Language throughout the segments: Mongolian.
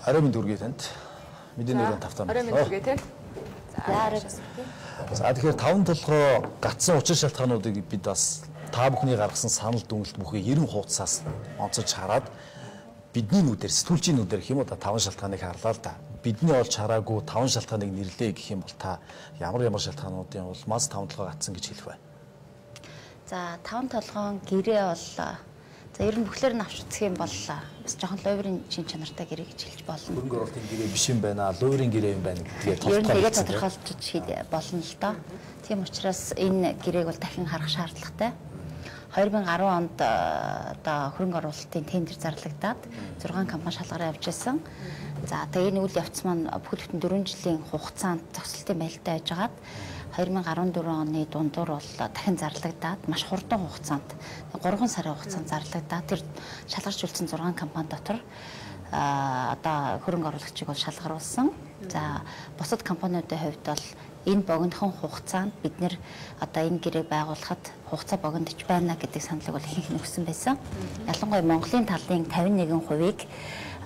Орой минь дүргээ танд. Мэдээний өрөөнд тавтаа. Орой минь дүргээ танд. За орой. За тэгэхээр таван толгой гацсан учир шалтгаануудыг бид бас та бүхний гаргасан санал дүгнэлт бүхий 90 хуудасаас онцолж хараад бидний нүдээр сэтгүүлчийн нүдээр гэх юм уу да таван шалтгааныг харлаа л да. Бидний олж хараагүй таван шалтгааныг нэрлэе гэх юм бол та ямар ямар шалтгаануудын улмаас таван толгой гацсан гэж хэлэх вэ? За таван толгойн гэрээ бол за ер нь бүхлээр нь авч үзэх юм бол бас жоохон луйврын чин чанартай гэрээ гэж хэлж болно. Хөрөнгө оруулалтын гэрээ биш юм байна, луйврын гэрээ юм байна гэдгээр ер нь тэгээд тодорхойлж болно л доо. Тийм учраас энэ гэрээг бол дахин харах шаардлагатай. 2010 онд одоо хөрөнгө оруулалтын тендер зарлагдаад 6 компани шалгараа явж байсан. За тэгээ энэ үйл явц маань бүхэл бүтэн 4 жилийн хугацаанд зогсолтын байдалтай байжгаад 2014 оны дундуур бол дахин зарлагдаад маш хурдан хугацаанд 3 сарын хугацаанд зарлагдаад тэр шалгарч үлдсэн 6 компани дотор одоо хөрөнгө оруулагчийг бол шалгаруулсан. За бусад компаниудын хувьд бол энэ богинохон хугацаанд бид нэр одоо энэ гэрээг байгуулахад хугацаа богинодож байна гэдэг саналыг бол ихэнх нь өгсөн байсан. Ялангуяа Монголын талын 51%-ийг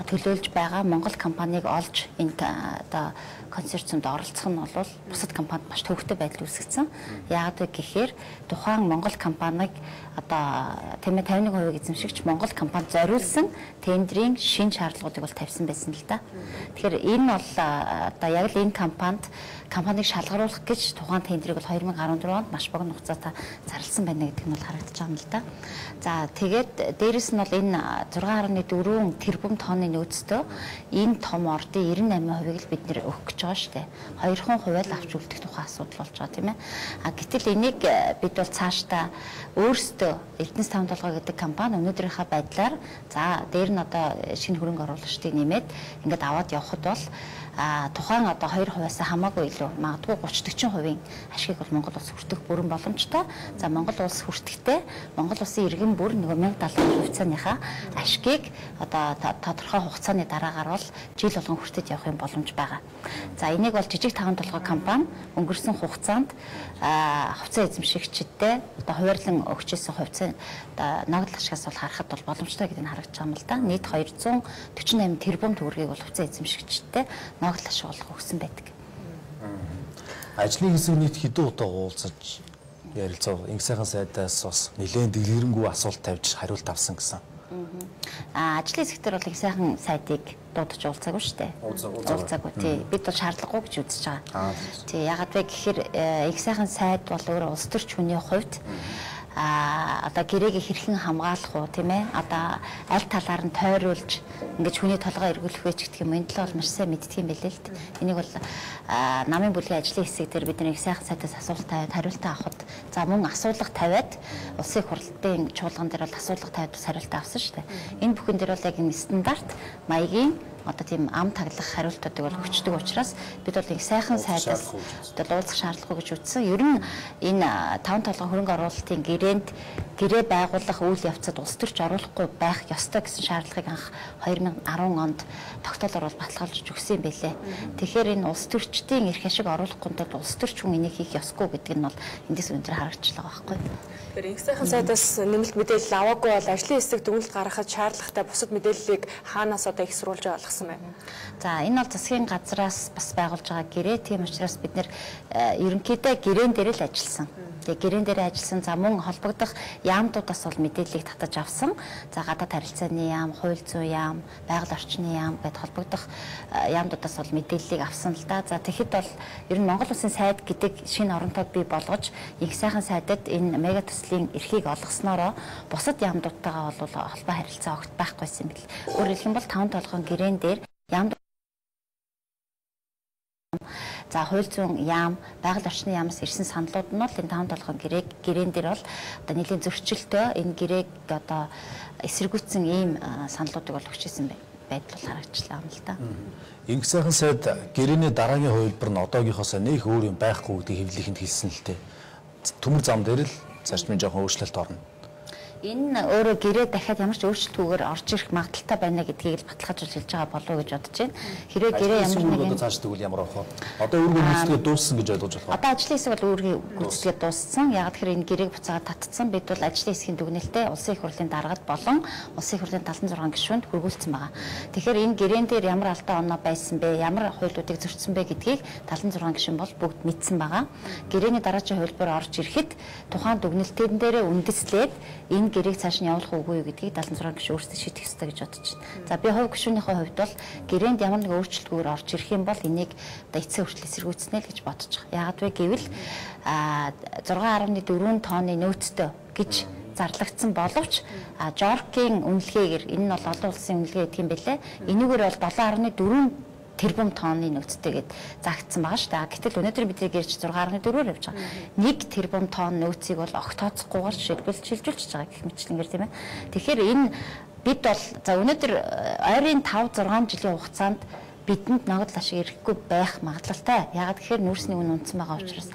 төлөөлж байгаа Монгол компанийг олж энэ одоо консорциумд оролцох нь бол бусад компанид маш төвөгтэй байдал үүсгэсэн. Яагаад вэ гэхээр тухайн Монгол компаниг одоо тийм ээ 51% эзэмшигч Монгол компанид зориулсан тендрийн шинэ шаардлагуудыг бол тавьсан байсан л да. Тэгэхээр энэ бол одоо яг л энэ компаниг шалгаруулах гэж тухайн тендрийг бол 2014 онд маш богино хугацаатай зарласан байна гэдэг нь бол харагдаж байгаа юм л да. За тэгээд дээрэс нь бол энэ 6.4 тэрбум тонны нөөцтэй энэ том ордын 98%-ийг л бид нэр өгөх гэж байгаа шүү дээ. 2% л авч үлдэх тухай асуудал болж байгаа тийм ээ. А гэтэл энийг бид бол цаашдаа өөрсдөө Эрдэнэс таван толгой гэдэг компани өнөөдрийнхөө байдлаар за дээр нь одоо шинэ хөрөнгө оруулагчдыг нэмээд ингээд аваад явхад бол тухайн одоо 2%-аас хамаагүй илүү магадгүй 30-40% ашгийг бол Монгол улс хүртэх бүрэн боломжтой. За Монгол улс хүртэхдээ Монгол улсын иргэн бүр нөгөө 1070 хувьцааныхаа ашгийг одоо тодорхой хугацааны дараагаар бол жил болгон хүртэж явах юм боломж байгаа. За энийг бол жижиг таван толгой компани өнгөрсөн хугацаанд хувьцаа эзэмшигчдээ одоо хуваарлан өгчээсэн хувьцаа одоо ногдол ашигаас бол харахад бол боломжтой гэдэг нь харагдаж байгаа юм л да. Нийт 248 тэрбум төгрөгийг бол хувьцаа эзэмшигчдээ ногдол ашиг болох өгсөн байдаг. Ажлын хэсэг нийт хэдэн удаа уулзаж ярилцав. Инх сайхан сайдаас бас нэлээд дэлгэрэнгүй асуулт тавьж хариулт авсан гэсэн. Ажлын хэсэгтэр бол их сайхан сайдыг дуудаж уулзаагүй шүү дээ. Уулзаагүй тий. Бид бол шаардлагагүй гэж үзэж байгаа. Тий, ягаад вэ гэхээр их сайхан сайд бол өөрөө улс төрч хүний хувьд одоо гэрээг хэрхэн хамгаалах уу тийм ээ одоо аль талаар нь тойруулж ингэж хүний толгой эргүүлэх вэ гэх юм энэ талаар бол маш сайн мэддэг юм билээ л дээ. Энийг бол намын бүлгийн ажлын хэсэг дээр бид нэг сайхан сайтаас асуулт тавиад хариултаа авахд за мөн асуулга тавиад улсын хурлын чуулган дээр бол асуулга тавиад бас хариултаа авсан шүү дээ. Энэ бүхэн дээр бол яг энэ стандарт маягийн одоо тийм ам таглах хариултуудыг бол өгчдөг учраас бид бол их сайхан сайдаас одоо уулзах шаардлагагүй гэж үзсэн. Ер нь энэ таван толгой хөрөнгө оруулалтын гэрээнд гэрээ байгуулах үйл явцад улс төрч оруулахгүй байх ёстой гэсэн шаардлагыг анх 2010 онд тогтоолоор бол баталгаалж өгсөн юм байлээ. Тэгэхээр энэ улс төрчдийн эрх ашиг оруулахгүй тул улс төрч хүн энийг хийх ёсгүй гэдэг нь бол эндээс өндөр харагчлаа байхгүй. Тэгэхээр инх сайхан сайдаас нэмэлт мэдээлэл аваагүй бол ажлын хэсэг дүгнэлт гаргахад шаардлагатай бусад мэдээллийг хаанаас одоо их сурвалж олгосон бэ? За энэ бол засгийн газраас бас байгуулж байгаа гэрээ. Тийм учраас бид нэр ерөнхийдөө гэрээн дээр л ажилласан. Тэгээ гэрээн дээр ажилласан. За мөн холбогдох яамдуудаас бол мэдээллийг татаж авсан. За гадаад харилцааны яам, хууль зүйн яам, байгаль орчны яам гэд холбогдох яамдуудаас бол мэдээллийг авсан л да. За тэгэхэд бол ер нь Монгол Улсын сайд гэдэг шинэ оронтойг бий болгож их сайхан сайдад энэ мега төслийн эрхийг олгосноороо бусад яамдуудтайгаа бол холбоо харилцаа огт байхгүйсэн юм бэл. Өөрөөр хэлэх юм бол таван толгойн гэрээн дээр яамд за хууль зүйн яам, байгаль орчны яамаас ирсэн саналууд нь бол энэ таван толгойн гэрээн дээр бол одоо нэлийн зөрчилтэй энэ гэрээг одоо эсэргүүцсэн ийм саналуудыг бол өгч ирсэн байдал бол харагчлаа юм л да. Инх сайхан сайд гэрээний дараагийн хувилбар нь одоогийнхоос нэх өөр юм байхгүй гэдгийг хэвлэлийнхэнд хэлсэн л дээ. Төмөр зам дээр л зарчмын жоохон өөрчлөлт орно. Энэ өөрөө гэрээ дахиад ямар ч өөрчлөлтгүйгээр орж ирэх магадлалтай байна гэдгийг л баталгаажуулж хэлж байгаа болов уу гэж бодож байна. Хэрвээ гэрээ ямар нэгэн одоо цааш тэгвэл ямар авах вэ? Одоо үүргээ гүйцэтгээ дууссан гэж ойлгож болох уу? Одоо ажлын хэсэг бол үүргээ гүйцэтгээ дууссан. Яг тэгэхээр энэ гэрээг буцаагаад татцсан. Бид бол ажлын хэсгийн дүгнэлтээ Улсын их хурлын даргад болон Улсын их хурлын 76 гишүүнд хүргүүлсэн байгаа. Тэгэхээр энэ гэрээн дээр ямар алдаа оноо байсан бэ? Ямар хуулиудыг зөрчсөн бэ гэдгийг 76 гишүүн бол бүгд мэдсэн байгаа. Гэрээний дараачийн хувилбар орж ирэхэд тухайн дүгнэлтэн дээрээ үндэслээд энэ гэрээг цааш нь явуулах үгүй юу гэдгийг 76 гишүүн өөрсдөө шийдэх ёстой гэж бодож байна. За би хувь гишүүнийхээ хувьд бол гэрээнд ямар нэг өөрчлөлтгүйгээр орж ирэх юм бол энийг одоо эцсийн хүртэл эсэргүүцнэ л гэж бодож байгаа. Яагаад вэ гэвэл 6.4 тонны нөөцтэй гэж зарлагдсан боловч Жоркийн үнэлгээгээр энэ нь бол олон улсын үнэлгээ гэдэг юм бэлээ. Энүүгээр бол 7.4 тэрбум тонны нөөцтэй гэд заагдсан байгаа шүү дээ. Гэтэл өнөөдөр бидний гэрч 6.4-оор явж байгаа. 1 тэрбум тонн нөөцийг бол огт тооцохгүйгээр жишээлбэл шилжүүлчихэж байгаа гэх мэтчлэнгээр тийм ээ. Тэгэхээр энэ бид бол за өнөөдөр ойрын 5 6 жилийн хугацаанд бидэнд ногдол ашиг ирэхгүй байх магадлалтай. Яагаад гэхээр нүүрсний үн унтсан байгаа учраас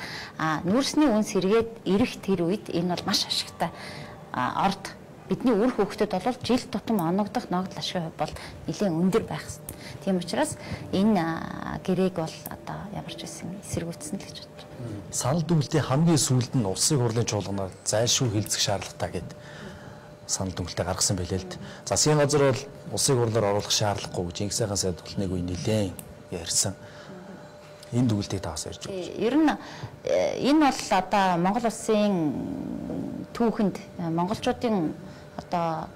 нүүрсний үн сэргээд ирэх тэр үед энэ бол маш ашигтай орд бидний үр хүүхдэд бол жил тутам оногдох ногдол ашигын хувь бол нэлээд өндөр байх хэрэгтэй. Тийм учраас энэ гэрээг бол одоо ямар ч байсан эсэргүүцсэн л гэж бодож байна. Санал дүгнэлтийн хамгийн сүүлд нь Улсын хурлын чуулганаар зайлшгүй хилцэх шаардлагатай гэд санал дүгнэлтээ гаргасан байлээ л дээ. Засгийн газар бол Улсын хурлаар оруулах шаардлагагүй гэж Инх сайхан сайд бол нэг үе нэлээд ярьсан. Энэ дүгнэлтийг та бас ярьж өгч. Ер нь энэ бол одоо Монгол улсын түүхэнд монголчуудын одоо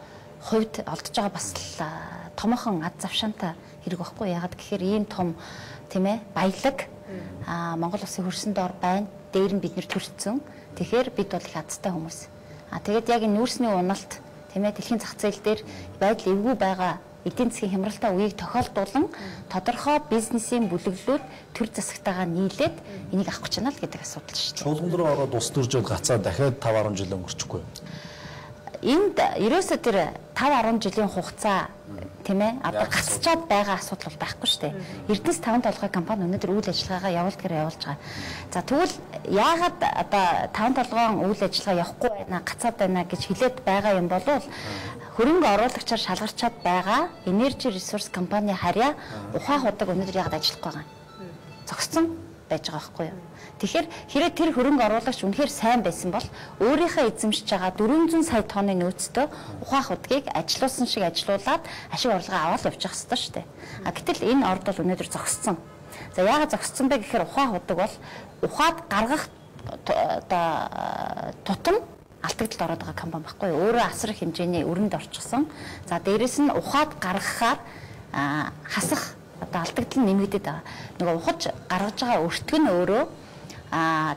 хувьд олдож байгаа бас томоохон ад завшаантай хэрэг байхгүй. Яагаад гэхээр ийм том тийм ээ баялаг Монгол улсын хөрсөн дор байна. Дээр нь бид нэр төрсөн. Тэгэхээр бид бол их азтай хүмүүс. Тэгээд яг энэ нүүрсний уналт тийм ээ дэлхийн зах зээл дээр байдал эвгүй байгаа эдийн засгийн хямралтай үеийг тохиолдуулан тодорхой бизнесийн бүлэглүүд төр засагтайгаа нийлээд энийг авах гэж байна л гэдэг асуудал шүү дээ. Чуулган руу ороод ус төржөөд гацаа дахиад 5 10 жил өнгөрчихгүй. Энд ерөөсөө тэр 5 10 жилийн хугацаа тийм ээ одоо гацчаад байгаа асуудал бол байхгүй шүү дээ. Эрдэнэс 5 толгой компани өнөөдөр үйл ажиллагаагаа явуулдгаар явуулж байгаа. За тэгвэл яагаад одоо 5 толгойн үйл ажиллагаа явахгүй байна, гацаад байна гэж хэлээд байгаа юм бол хөрөнгө оруулагчаар шалгарчаад байгаа Energy Resource компани харьяа ухаах удаг өнөөдөр яагаад ажиллахгүй байгаа юм? Зогссон байж байгаа байхгүй юу? Тэгэхээр хэрэг тэр хөрөнгө оруулагч үнэхээр сайн байсан бол өөрийнхөө эзэмшиж байгаа 400 сая тонны нөөцтэй ухаах удгийг ажилуулсан шиг ажилуулад ашиг орлогоо аваад явчих хэвээр шүү дээ. А гэтэл энэ орд бол өнөөдөр зогссон. За яагаад зогссон бэ гэхээр ухаах удаг бол ухаад гаргах одоо тутам алдагдлалд ороод байгаа компани байхгүй юу? Өөрөө асар их хэмжээний өрөнд орчихсон. За дээрэс нь ухаад гаргахаар хасах одоо алдагдал нь нэмэгдээд байгаа. Нөгөө ухаж гаргаж байгаа өртөг нь өөрөө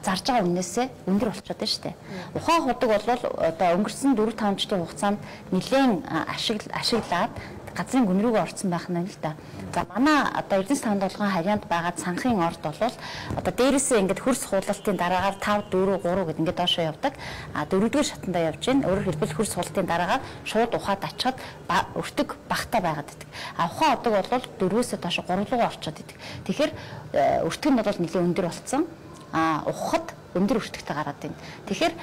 зарж байгаа үнээсээ өндөр болчиход байна шүү дээ. Ухаан худаг бол одоо өнгөрсөн 4 5 жилийн хугацаанд нэлээд ашиглаад газрын гүн рүүгээ орсон байх нь л да. За манай одоо Эрдэнэс 5 толгойн харьяанд байгаа цанхын орд бол одоо дээрээсээ ингээд хөрс хуулалтын дараагаар 5 4 3 гэд ингээд доошоо явдаг. А дөрөвдүгээр шатандаа явж гин. Өөрөөр хэлбэл хөрс хуулалтын дараагаар шууд ухаад ачаад өртөг багтаа байгаад идэг. А ухаан удаг бол дөрвөөсөө доош 3 руугаа орчоод идэг. Тэгэхээр өртөг нь бол нэлээд өндөр болцсон. Ухахад өндөр өртөгтэй гараад байна. Тэгэхээр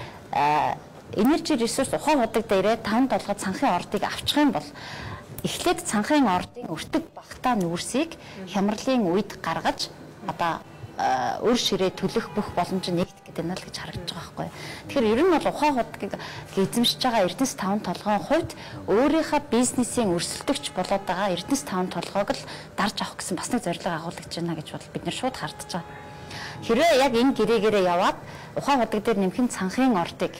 Energy Resource ухаан удаг дээрээ 5 толгой цанхын ордыг авчих юм бол эхлээд цанхын ордын өртөг багтаа нүүрсийг хямралын үед гаргаж одоо өр ширээ төлөх бүх боломж нэгдэх гэдэг нь л гэж харагдаж байгаа байхгүй. Тэгэхээр ер нь бол ухаан худгийг эзэмшиж байгаа Эрдэнэс 5 толгойн хувьд өөрийнхөө бизнесийн өрсөлдөгч болоод байгаа Эрдэнэс 5 толгойг л дарж авах гэсэн бас нэг зорилго агуулгаж байна гэж бол бид нэр шууд хардж байгаа. Хэрвээ яг энэ гэрээгээрээ яваад ухаан худаг дээр нэмхэн цанхын ордыг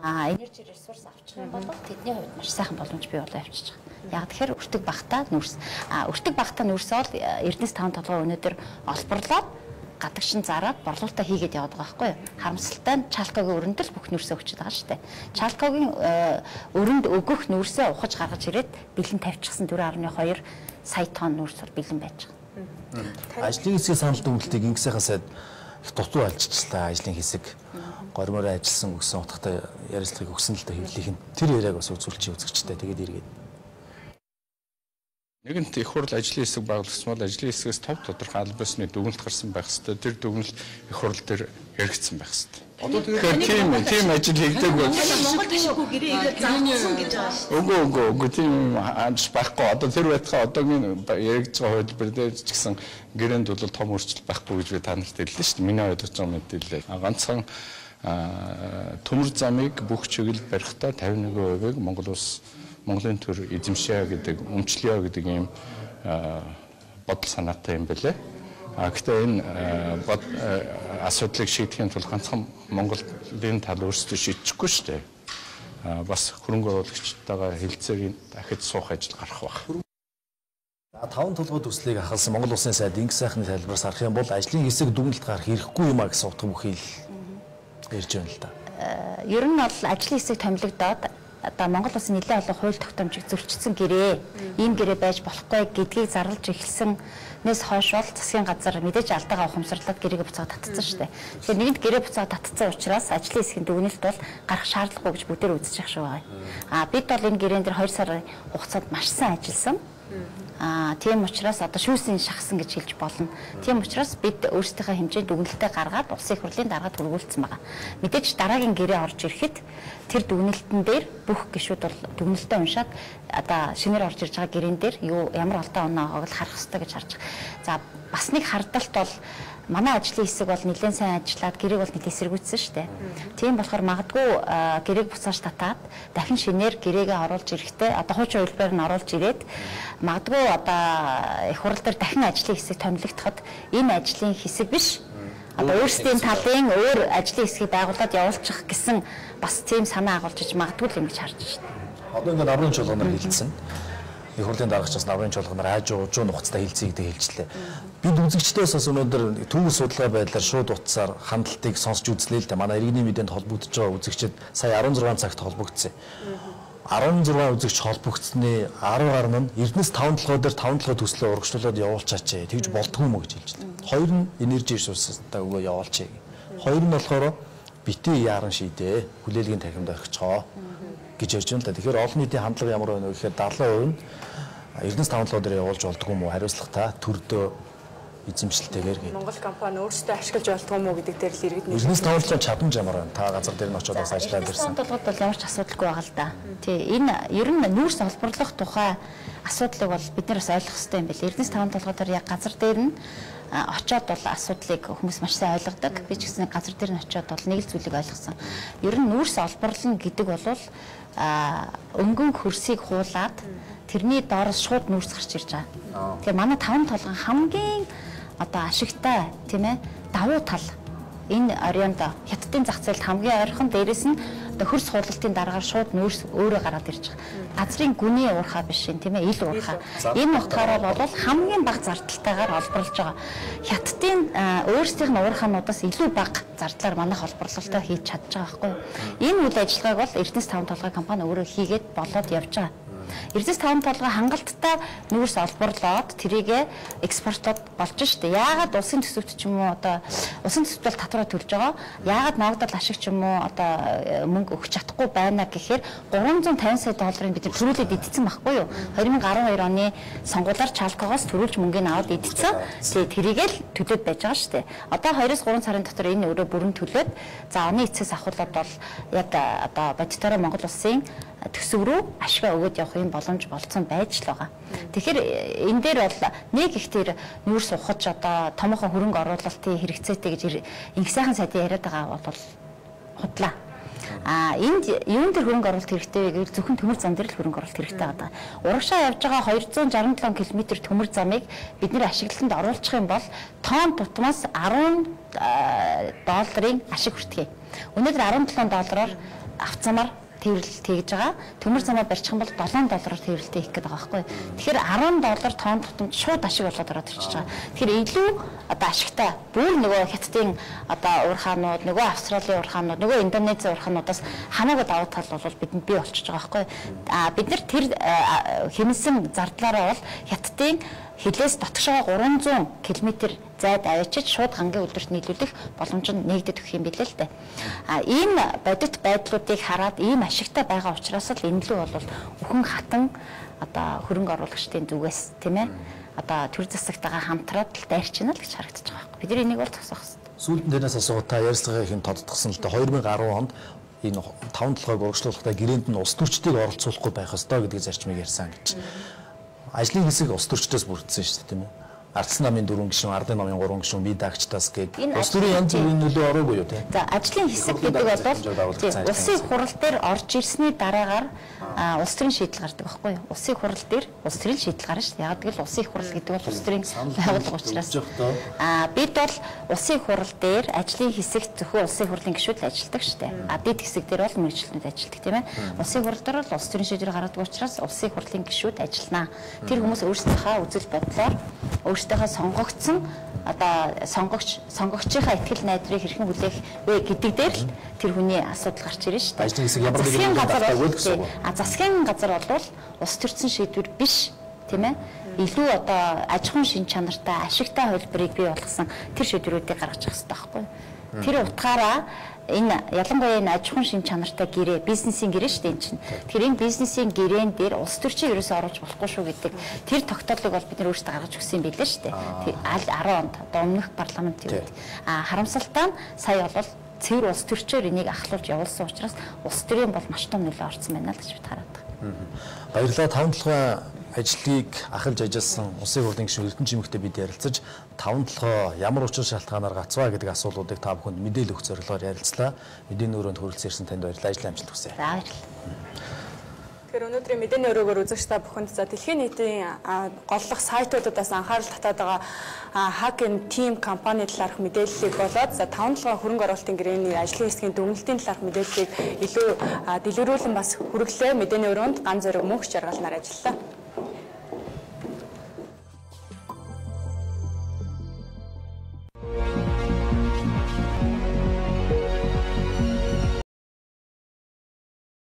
Energy Resource авчих юм бол тэдний хувьд маш сайхан боломж бий болоо явчихж байгаа. Яг тэгэхээр өртөг багтаа нүүрс. Өртөг багтаа нүүрс бол Эрдэнэс 5 толгой өнөөдөр олборлоод гадагшин зараад борлуулалтаа хийгээд яваад байгаа байхгүй юу? Харамсалтай нь Чалкогийн өрөнд л бүх нүүрсээ өгчөд байгаа шүү дээ. Чалкогийн өрөнд өгөх нүүрсээ ухаж гаргаж ирээд бэлэн тавьчихсан 4.2 сая тонн нүүрс бол бэлэн байж байгаа. Ажлын хэсгийн санал дүгнэлтийг Инх сайхан сайд их дутуу альжчихлаа. Ажлын хэсэг гормоор ажилласан өгсөн утгатай ярилцлагыг өгсөн л дээ хэвлэлийнх нь тэр яриаг бас үзүүлчих үзэгчтэй тэгээд эргээд. Нэгэнт их хурл ажлын хэсэг байгуулагдсан бол ажлын хэсгээс тов тодорхой аль биесны дүгнэлт гарсан байх ёстой. Тэр дүгнэлт их хурл дээр Хэрэгцсэн байх хэрэгтэй. Одоо тэгэхээр тийм ажил хийгдээгүй. Монгол ашиггүй гэрээ игээд зарласан гэж байгаа шүү. Үгүй үгүй тийм амж байхгүй. Одоо тэр байтугай одоогийн яригдж байгаа хувилбар дээр ч гэсэн гэрээнд бол том өөрчлөлт байхгүй гэж би та нарт хэллээ шүү дээ. Миний ойлгож байгаа мэдээлэл. Ганцхан төмөр замыг бүх чиглэл барихтаа 51%-ийг Монгол улс Монголын төр эзэмшээ гэдэг, өмчлөё гэдэг ийм бодол санаатай юм байлээ. Гэхдээ энэ асуудлыг шийдэхийн тулд ганцхан Монголын тал өөрсдөө шийдчихгүй шүү дээ. Бас хөрөнгө оруулагчтайгаа хэлцээг дахиж суух ажил гарах байх. Таван толгой төслийг ахалсан Монгол Улсын сайд инг сайхны тайлбараас харах юм бол ажлын хэсэг дүгнэлт гарах хэрэггүй юм а гэсэн утга бүхий л ярьж байна л да. Ер нь бол ажлын хэсэг томилогдоод одоо Монгол улсын нэлээд олон хууль тогтоомжийг зөрчсөн гэрээ, ийм гэрээ байж болохгүй гэдгийг зарлж эхэлсэнээс хойш бол засгийн газар мэдээж алдаагаа ухамсарлаад гэрээг буцаад татцсан шүү дээ. Тэгэхээр нэгэнт гэрээ буцаад татцсан учраас ажлын хэсгийн дүгнэлт бол гарах шаардлагагүй гэж бүгдээр үзэж явах шиг байгаа. А бид бол энэ гэрээн дээр 2 сарын хугацаанд маш сайн ажилласан. Тийм учраас одоо шүүсийн шахсан гэж хэлж болно. Тийм учраас бид өөрсдийнхөө хэмжээнд дүгнэлтээ гаргаад улсын их хурлын даргаад хүргүүлсэн байгаа. Мэдээж дараагийн гэрээ орж ирэхэд тэр дүгнэлтэн дээр бүх гишүүд бол дүгнэлтээ уншаад одоо шинээр орж ирж байгаа гэрээн дээр юу ямар алдаа оноогааг л харах хэрэгтэй гэж харж байгаа. За бас нэг хардалт бол манай ажлын хэсэг бол нэлээд сайн ажиллаад гэрээг бол нэлээд эсэргүүцсэн шүү дээ. Тийм болохоор магадгүй гэрээг буцааж татаад дахин шинээр гэрээгээ оруулж ирэхдээ одоо хуучин хувилбараар нь оруулж ирээд магадгүй одоо их хурал дээр дахин ажлын хэсэг томилогдоход энэ ажлын хэсэг биш одоо өөрсдийн талын өөр ажлын хэсгийг байгуулад явуулчих гэсэн бас тийм санаа агуулж иж магадгүй л юм гэж харж байна. Одоо ингээд намрын чуулганаар хэлсэн. Их хурлын дарагч бас намрын чуулганаар ааж уужуу нухацтай хэлцээ гэдэг хэлжлээ. Бид үзэгчдээс бас өнөөдөр түүх судалгаа байдлаар шууд утсаар хандлтыг сонсч үзлээ л дээ. Манай иргэний мэдээнд холбогдож байгаа үзэгчид сая 16 цагт холбогдсон. 16 үзэгч холбогдсны 10 гаруй нь Эрдэнэс 5 толгой дээр 5 толгой төслөө урагшлуулад явуулчаач. Тэгж болдгоо юм уу гэж хэлж байна. Хоёр нь энержи ресурстай өгөө явуулчаа. Хоёр нь болохоор бити яаран шийдээ. Хүлээлгийн танхимд орхичгоо гэж ярьж байна л да. Тэгэхээр олон нийтийн хандлага ямар байна вэ гэхээр 70% нь Эрдэнэс 5 толгой дээр явуулж болдгоо юм уу? Хариуцлагатай төрдөө эзэмшилтэйгээр гэдэг. Монгол компани өөрсдөө ашиглаж болдгоо юм уу гэдэг дээр л иргэд нэг. Эрдэнэс 5 толгой чадамж ямар байна? Та газар дээр нь очиод бас ажиллаад ирсэн. Эрдэнэс 5 толгойд бол ямар ч асуудалгүй байгаа л да. Тий, энэ ер нь нүүрс олборлох тухай асуудлыг бол бид нар бас ойлгох хэрэгтэй юм байна. Эрдэнэс 5 толгой дээр яг газар дээр нь очоод бол асуудлыг хүмүүс маш сайн ойлгодог. Би ч гэсэн газар дээр нь очиод бол нэг л зүйлийг ойлгосон. Ер нь нүүрс олборлно гэдэг бол өнгөн хөрсийг хуулаад тэрний доороос шууд нүүрс гарч ирж байгаа. Тэгэхээр манай таван толгой хамгийн одоо ашигтай тийм давуу тал энэ Орионд Хятадын зах зээлд хамгийн ойрхон дээрээс нь одоо хөрс хуулалтын дараагаар шууд нүүрс өөрөө гараад ирж байгаа. Газрын гүний уурхай биш юм тийм ил уурхай. Энэ утгаараа бол хамгийн бага зардалтайгаар олборлож байгаа. Хятадын өөрсдийнх нь уурхаануудаас илүү бага зардлаар манайх олборлолтоо хийж чадж байгаа байхгүй юу? Энэ үйл ажиллагааг бол Эрдэнэс 5 толгой компани өөрөө хийгээд болоод явж байгаа. Эрдэнэс 5 толгой хангалттай нүүрс олборлоод тэрийгэ экспортлоод болж штэ. Яагаад улсын төсөвт ч юм уу одоо улсын төсөвт бол татвараа төлж байгаа. Яагаад ногдол ашиг ч юм уу одоо мөнгө өгч чадахгүй байна гэхээр 350 сая долларын бид төрүүлээд идсэн байхгүй юу? 2012 оны сонгуулиар Чалкогоос төрүүлж мөнгөний аваад идсэн. Тэгээ тэрийг л төлөөд байж байгаа штэ. Одоо 2-3 сарын дотор энэ өөрөө бүрэн төлөөд за оны эцэс ахуулаад бол яг одоо бодитоороо Монгол улсын төсөв рүү ашгаа өгөөд явах юм боломж болцсон байж л байгаа. Тэгэхээр энэ дээр бол нэг их тэр нүүрс ухаж одоо томоохон хөрөнгө оруулалтын хэрэгцээтэй гэж инх сайхан сайдын яриад байгаа бол худлаа. А энд юун дээр хөрөнгө оруулалт хэрэгтэй вэ гэвэл зөвхөн төмөр зам дээр л хөрөнгө оруулалт хэрэгтэй байгаа. Урагшаа явж байгаа 267 км төмөр замыг бид нэр ашиглалтанд оруулах юм бол тонн тутмаас 10 долларын ашиг хүртгий. Өнөөдөр 17 доллараар авцамаар тээвэрлэлт хийж байгаа. Төмөр замаа барьчих юм бол 7 доллараар тээвэрлэлт хийх гээд байгаа байхгүй. Тэгэхээр 10 доллар тонн тутамд шууд ашиг болоод ороод ирчихэж байгаа. Тэгэхээр илүү одоо ашигтай бүр нөгөө Хятадын одоо уурхаанууд, нөгөө Австралийн уурхаанууд, нөгөө Индонезийн уурхаануудаас хамаагүй давуу тал бол бидэнд бий болчихж байгаа байхгүй. А бид нар тэр хэмнэсэн зардлаараа бол Хятадын хилээс дотгошоо 300 км зайд авчиж шууд хангийн үйлдвэрт нийлүүлэх боломж нь нэгдэд өгөх юм билээ л дээ. А ийм бодит байдлуудыг хараад ийм ашигтай байгаа учраас л энэ лүү бол үхэн хатан одоо хөрөнгө оруулагчдын зүгээс тийм одоо төр засагтайгаа хамтраад л дайрч байна л гэж харагдаж байгаа байхгүй. Бид нар энийг бол зогсоох хэрэгтэй. Сүүлд нь тэрнээс асуугаад та ярилцлагын ихэнд тодтгосон л да 2010 онд энэ таван толгойг урагшлуулахдаа гэрээнд нь улс төрчдийг оролцуулахгүй байх ёстой гэдэг зарчмыг ярьсан гэж. Ажлын хэсэг улс төрчдөөс бүрдсэн шүү дээ, тийм үү? Ардсан намын 4 гишүүн, ардын намын 3 гишүүн, бие даагчдаас гээд улс төрийн янз бүрийн нөлөө ороогүй юу, тийм? За, ажлын хэсэг гэдэг бол улсын хурал дээр орж ирсний дараагаар улс төрийн шийдэл гардаг байхгүй юу? Улсын хурал дээр улс төрийн шийдэл гарна шүү дээ. Яг гэвэл улсын хурал гэдэг бол улс төрийн байгууллага учраас. Бид бол улсын хурал дээр ажлын хэсэгт зөвхөн улсын хурлын гишүүд л ажилладаг шүү дээ. А дэд хэсэг дээр бол мэргэжилтнүүд ажилладаг, тийм ээ. Улсын хурал дээр бол улс төрийн шийдвэр гаргадаг учраас улсын хурлын гишүүд ажиллана. Тэр хүмүүс өөрсдийнхөө үзэл бодлоор өөрсдийнхөө сонгогдсон одоо сонгогчийнхаа итгэл найдрыг хэрхэн хүлээх вэ гэдэг дээр л тэр хүний асуудал гарч ирнэ шүү дээ. Ажлын хэсэг ямар нэгэн газар гэсэн үг. А засгийн газар бол улс төрсөн шийдвэр биш, тийм ээ. Илүү одоо аж ахуйн шин чанартай, ашигтай хувилбарыг бий болгосон тэр шийдвэрүүдийг гаргаж явах хэрэгтэй байхгүй юу? Тэр утгаараа энэ ялангуяа энэ аж ахуйн шин чанартай гэрээ, бизнесийн гэрээ шүү дээ энэ чинь. Тэгэхээр энэ бизнесийн гэрээн дээр улс төрчийг ерөөсөө оруулж болохгүй шүү гэдэг тэр тогтоолыг бол бид нар өөрсдөө гаргаж өгсөн юм билээ шүү дээ. 10 онд одоо өмнөх парламентын үед. А харамсалтай нь сая бол цэвэр улс төрчөөр энийг ахлуулж явуулсан учраас улс төрийн бол маш том нөлөө орсон байна л гэж бид хараад байгаа. Баярлалаа. Таван толгой ажлыг ахалж ажилласан Улсын хурлын гишүүн Эрдэнэ Жимэгтэй бид ярилцаж таван толгой ямар учир шалтгаанаар гацваа гэдэг асуултуудыг та бүхэнд мэдээлэл өгөх зорилгоор ярилцлаа. Мэдээний өрөөнд хүрэлцэн ирсэн танд баярлалаа. Ажлын амжилт хүсье. За, баярлалаа. Тэгэхээр өнөөдрийн мэдээний өрөөгөөр үзэгч та бүхэнд за дэлхийн нийтийн голлох сайтуудаас анхаарал татаад байгаа Hacking Team компани талаарх мэдээллийг болоод за таван толгой хөрөнгө оруулалтын гэрээний ажлын хэсгийн дүгнэлтийн талаарх мэдээллийг илүү дэлгэрүүлэн бас хүргэлээ. Мэдээний өрөөнд ган зориг мөнх жаргалнаар ажиллалаа.